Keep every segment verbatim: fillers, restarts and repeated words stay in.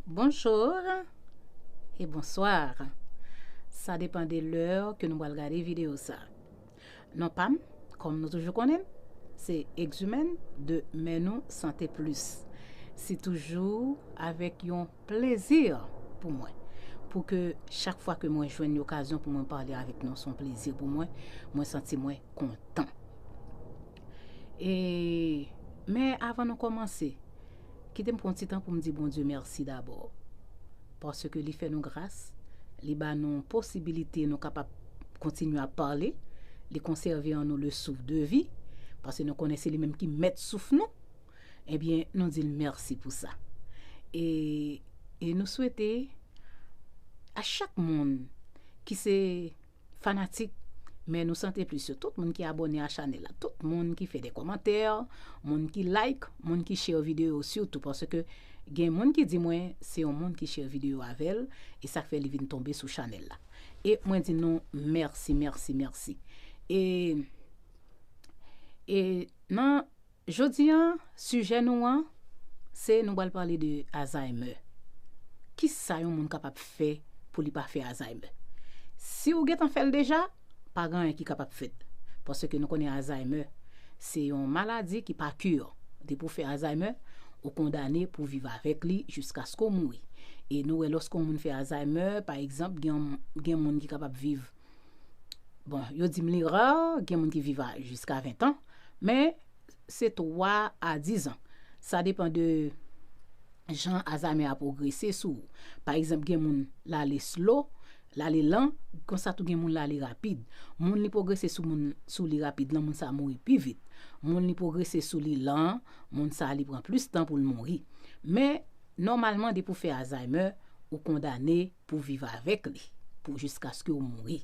Bonjour et bonsoir. Sa depan de lè ke nou pral gade videyo sa. Non pa m, kòm nou toujou konnen, se Exumène de Men Nou Sante Plis. Se toujou avèk yon plezi pou mwen, pou ke chak fwa ke mwen jwenn okazyon pou mwen pale avèk nou, se yon plezi pou mwen, mwen santi mwen kontan. E, men avan nou kòmanse, kite m pran ti tan pou m di Bondye mèsi dabò. Paske li fè nou gras, li ba nou posibilite nou kapab kontinye ap pale, li konsève an nou le souf de vi, paske nou konnen se li menm ki mèt souf nou. Ebyen, nou di l mèsi pou sa. E, e nou swete a chak moun ki se fanatik Men Nou Sante Plis yo, tout moun ki abòne a chanèl la, tout moun ki fè de kòmantè, moun ki like, moun ki share videyo sitou, paske gen moun ki di mwen se yon moun ki share videyo avè l, e sa k fè li vin tonbe sou chanèl la. E mwen di nou mèsi, mèsi, mèsi. E, e nan Jodi a, sijè nou an, se nou pral pale de Alzheimer. Kisa yon moun kapab fè pou li pa fè Alzheimer? Si w gentan fè l deja, pa gen anyen ki kapab fèt. Paske nou konnen Alzheimer, se yon maladi ki pa kire. Depi w fè Alzheimer, ou kondane pou viv avèk li jiskaske w mouri. E nou wè lòske yon moun fè Alzheimer, pa egzanp, gen, gen moun ki kapab viv, bon, yo di m li ra, gen moun ki viv a jiska ven an, men se twa a diz an. Sa depan de jan Alzheimer a pwogrese sou ou. Pa egzanp, gen moun l ale slow, l ale lan, konsa tou gen moun l ale rapid. Moun li pwogrese sou moun, sou li rapid lan, moun sa mouri pi vit. Moun li pwogrese sou li lan, moun sa li pran plis tan pou l mouri. Men, nòmalman, depi w fè Alzheimer, ou kondane pou viv avèk li, pou jiskaske w mouri.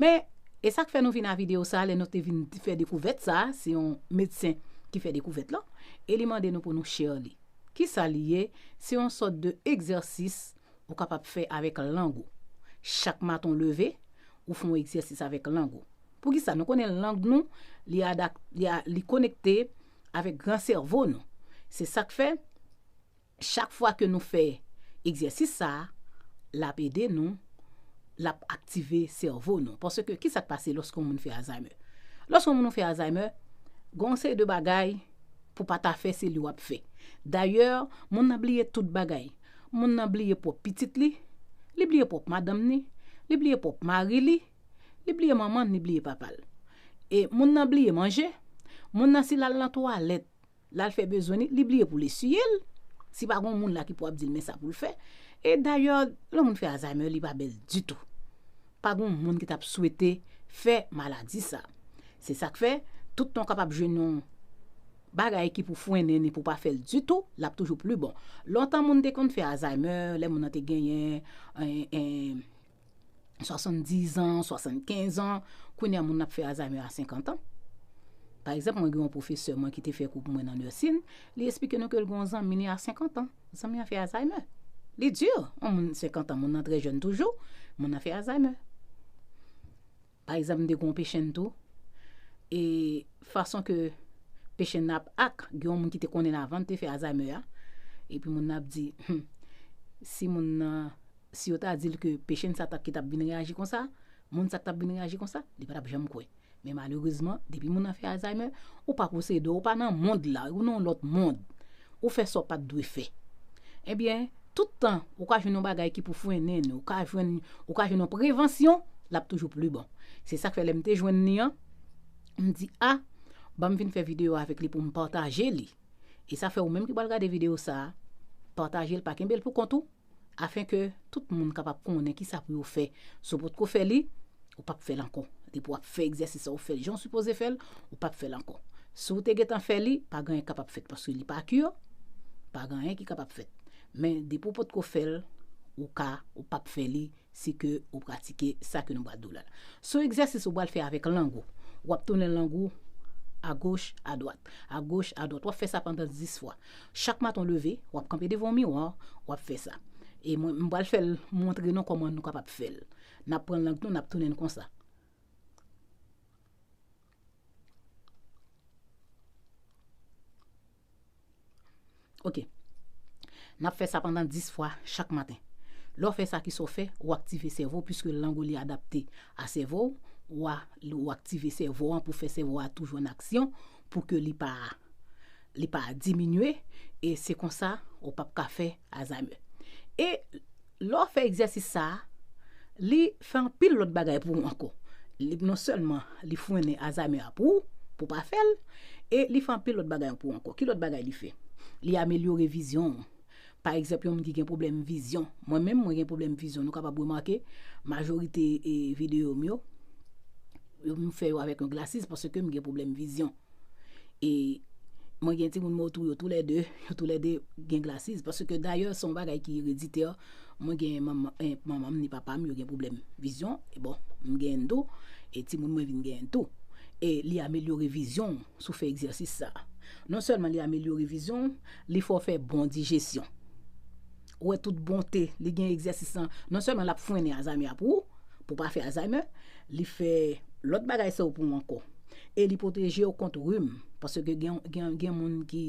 Men, e sa k fè nou vin a videyo sa, lè nou te vin fè dekouvèt sa, se yon medsen ki fè dekouvèt lan, e li mande nou pou nou share li. Kisa li ye? Se yon sòt de egzèsis ou kapab fè avèk lang ou. Chak maten w leve, ou fè yon egzèsis avèk lang ou. Poukisa? Nou konnen lang nou, li adak-, li a-, li konekte avèk gran sèvo nou. Se sa k fè, chak fwa ke nou fè egzèsis sa a, l ap ede nou, l ap aktive sèvo nou. Paske kisa k pase lòske yon moun fè Alzheimer? Lòske yon moun fè Alzheimer, gen yon seri de bagay pou pa ta fè, se li w ap fè. Dayè, moun nan bliye tout bagay. Moun nan bliye pwòp pitit li, li bliye pwòp madanm ni, li bliye pwòp mari li, li bliye manman n, li bliye papa l. E moun nan bliye manje, moun nan si l al nan twalèt, l al fè bezwen li, li bliye pou l esiye l. Si pa gen yon moun la ki pou ap di l men sa pou l fè. E dayè, lè yon moun fè Alzheimer, li pa bèl ditou. Pa gen yon moun ki t ap swete fè maladi sa. Se sa k fè, tout tan w kapab jwenn yon bagay ki pou frennen ni pou pa fè l ditou, l ap toujou pli bon. Lontan moun te konn fè Alzheimer, lè moun nan te genyen, en, en, swasanndiz an, swasannkenz an, kounye a moun nan ap fè Alzheimer a senkant an. Pa egzanp, mwen gen yon pwofesè mwen ki te fè kou pou mwen nan nursing, li esplike nou ke l gen yon zanmi li a senkant an. Zanmi an fè Alzheimer. Li di, yon moun senkant an, moun nan trè jèn toujou, moun nan fè Alzheimer. Pa egzanp, m te gen yon pechenn tou, e fason ke pechenn nan ap ak, gen yon moun ki te konnen l avan l te fè Alzheimer a, epi moun nan ap di, hmm, si moun nan, si yo ta di l ke pechenn sa t ap, ki t ap vin reyaji konsa, moun sa k t ap vin reyaji konsa, li pa t ap janm kwè. Men malerezman, depi moun nan fè Alzheimer, ou pa posede, ou pa nan mond la, ou nan yon lòt mond. Ou fè sa w pa t dwe fè. Ebyen, tout tan, ou ka jwenn yon bagay ki pou frennen ni, ou ka jwenn, ou ka jwenn yon prevansyon, l ap toujou pli bon. Se sa k fè lè m te jwenn li an, m di, a, ban m vin fè videyo avèk li pou m pataje li. E sa fè ou menm ki pral gade videyo sa a, pataje l, pa kenbe l pou kont ou, afenke tout moun kapab konnen kisa pou yo fè. Si w potko fè li, ou p ap fè l ankò. Depi w ap fè egzèsis sa, ou fè l jan w sipoze fè l, ou p ap fè l ankò. Si w te gentan fè li, pa gen anyen k kapab fèt, paske li pa kire, pa gen anyen ki kapab fèt. Men depi w potko fè l, ou ka, ou p ap fè li, si ke ou pratike sa ke nou pral di w la. Se yon egzèsis ou pral fè avèk lang ou. W ap tounen lang ou agoch, adwat, agoch, adwat. W ap fè sa pandan dis fwa. Chak maten w leve, w ap kanpe devan yon miwa, w ap fè sa. E mwen, m pral fè l montre nou kòman nou kapab fè l. N ap pran lang nou, n ap tounen l konsa. Ok. N ap fè sa pandan dis fwa chak maten. Lè w fè sa, kisa w fè? Ou aktive sèvo w, piske lang ou li adapte a sèvo w. Ou a, ou aktive sèvo an pou fè sèvo a toujou an aksyon, pou ke li pa, li pa diminye, e se konsa ou p ap ka fè Alzheimer. E lè w fè egzèsis sa a, li fè anpil lòt bagay pou ou ankò. Li, non sèlman li frennen Alzheimer a pou ou, pou w pa fè l, e li fè anpil lòt bagay pou ou ankò. Ki lòt bagay li fè? Li amelyore vizyon w. Pa egzanp, yon moun ki gen pwoblèm vizyon. Mwen menm, mwen gen pwoblèm vizyon. Nou kapab remake, majorite e, videyo m yo, yo, m fè yo avèk yon glasis paske m gen pwoblèm vizyon. E mwen gen timoun mwen otou yo toulède, yo toulède gen glasis. Paske dayè, se yon bagay ki ereditè. Mwen gen manman, eh, manman m ni papa m, yo gen pwoblèm vizyon. E bon, m gen tou. E timoun mwen vin gen tou. E li amelyore vizyon w si w fè egzèsis sa. Non sèlman li amelyore vizyon w, li fè w fè bon dijesyon. Ou wè tout bonte, li gen egzèsis lan. Non sèlman l ap frennen Alzheimer a pou ou, pou w pa fè Alzheimer, li fè lòt bagay sa yo pou ou ankò. E li pwoteje w kont rim. Paske gen, gen, gen moun ki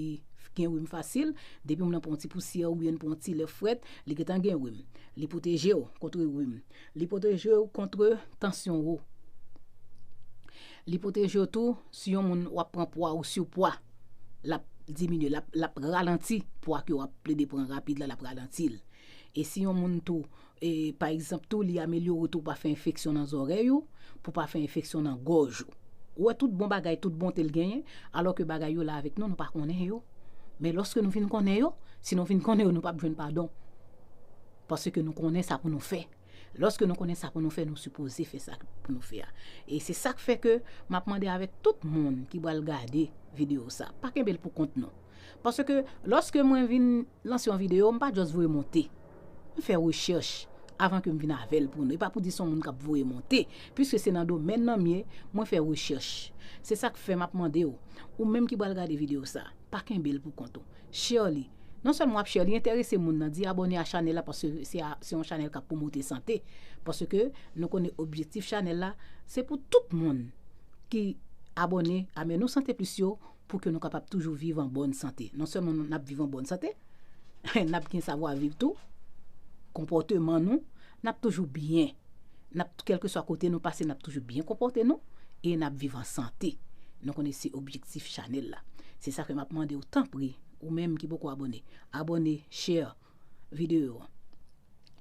gen rim fasil, depi moun nan pran yon ti pousyè oubyen pran yon ti lè frèt, li gentan gen rim. Li pwoteje w kont rim. Li pwoteje w kont tansyon wo. Li pwoteje w tou si yon moun w ap pran pwa ou sipwa, l ap diminye, l ap, l ap ralanti pwa ke w ap plede pran rapid la, l ap ralanti l. E si yon moun tou, e, pa egzanp tou, li amelyore tou pou pa fè enfeksyon nan zòrèy ou, pou pa fè enfeksyon nan gòj ou. Ou wè tout bon bagay, tout bonte l genyen, alò ke bagay yo la avèk nou, nou pa konnen yo. Men lòske nou vin konnen yo, si nou vin konnen yo, nou p ap jwenn padon. Paske nou konnen sa pou nou fè. Lòske nou konnen sa pou nou fè, nou sipoze fè sa pou nou fè a. E se sa k fè ke m ap mande avèk tout moun ki pral gade videyo sa, pa kenbe l pou kont nou. Paske lòske mwen vin lanse yon videyo, m pa just voye monte. M fè rechèch avan ke m vin avè l pou nou. E pa pou di se yon moun k ap voye monte, piske se nan domèn nan m ye, mwen fè rechèch. Se sa k fè m ap mande w, ou menm ki pral gade videyo sa, pa kenbe l pou kont ou. Share li. Non sèlman w ap share li, enterese moun nan, di abòne a chanèl la, paske se a, se yon chanèl k ap pwomote sante. Paske nou konnen objektif chanèl la, se pou tout moun ki abòne a Men Nou Sante Plis yo, pou ke nou kapab toujou viv an bòn sante. Non sèlman n ap viv an bòn sante, n ap gen savwa viv tou, konpòteman nou, n ap toujou byen. N ap, kèlkeswa kote nou pase, n ap toujou byen konpòte nou e n ap viv an sante. Nou konnen se objektif chanèl la. Se sa fè m ap mande w, tanpri, ou menm ki poko abòne, abòne, share videyo an,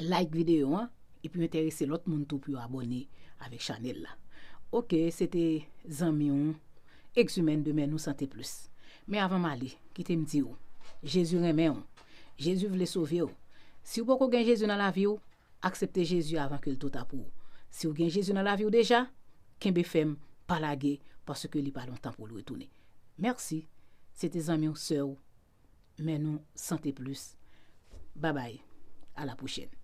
like videyo an, epi enterese lòt moun tou pou yo abòne avèk chanèl la. Oke, se te zanmi w, Exumèn de Men Nou Sante Plis. Men avan m ale, kite m di w, Jezi renmen w. Jezi vle sove w. Si w poko gen Jezi nan lavi w, aksepte Jezi avan ke l twò ta pou ou. Si w gen Jezi nan lavi w deja, kenbe fèm, pa lage, paske li pa lontan pou l retounen. Mèsi. Se te zanmi w, sè w, Men Nou Sante Plis. Babay. A la pwochèn.